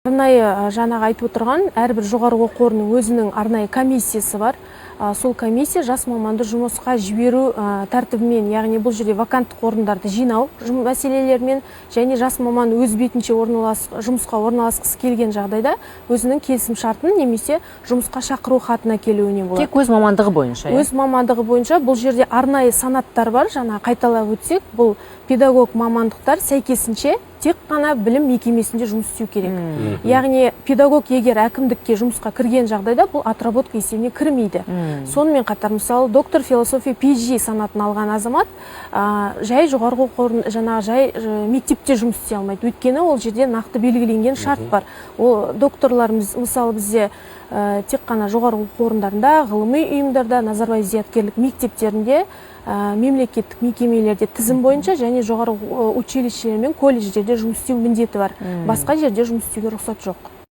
Арнайы жаңағы айтып отырған әрбір жоғарғы оқу орнының өзінің арнайы комиссиясы бар. Сол комиссия жас маманды жұмысқа жіберу тәртібімен, яғни бұл жерде ваканттық орындарды жинау мәселелерімен және жас маман өз бетінше жұмысқа орналасқысы келген жағдайда өзінің келісім шартын немесе жұмысқа шақыру хатын әкелуіне болады. Тек өз мамандығы бойынша, иә? Өз мамандығы бойынша. Бұл жерде арнайы санаттар бар. Жаңа қайталап өтсек, бұл педагог мамандықтар сәйкесінше тек қана білім мекемесінде жұмыс істеу керек. Яғни педагог егер әкімдікке жұмысқа кірген жағдайда, бұл отработка есебіне кірмейді. Сонымен қатар, мысалы, доктор философии PhD санатын алған азамат жай жоғарғы оқу орын, жаңағы жай мектепте жұмыс істей алмайды, өйткені ол жерде нақты белгіленген шарт бар. Ол докторларымыз, мысалы, бізде тек қана жоғарғы оқу орындарында, ғылыми ұйымдарда, Назарбаев зияткерлік мектептерінде, мемлекеттік мекемелерде тізім бойынша және жоғарғы училищелер мен колледждерде жұмыс істеу міндеті бар. Басқа жерде жұмыс істеуге рұқсат жоқ.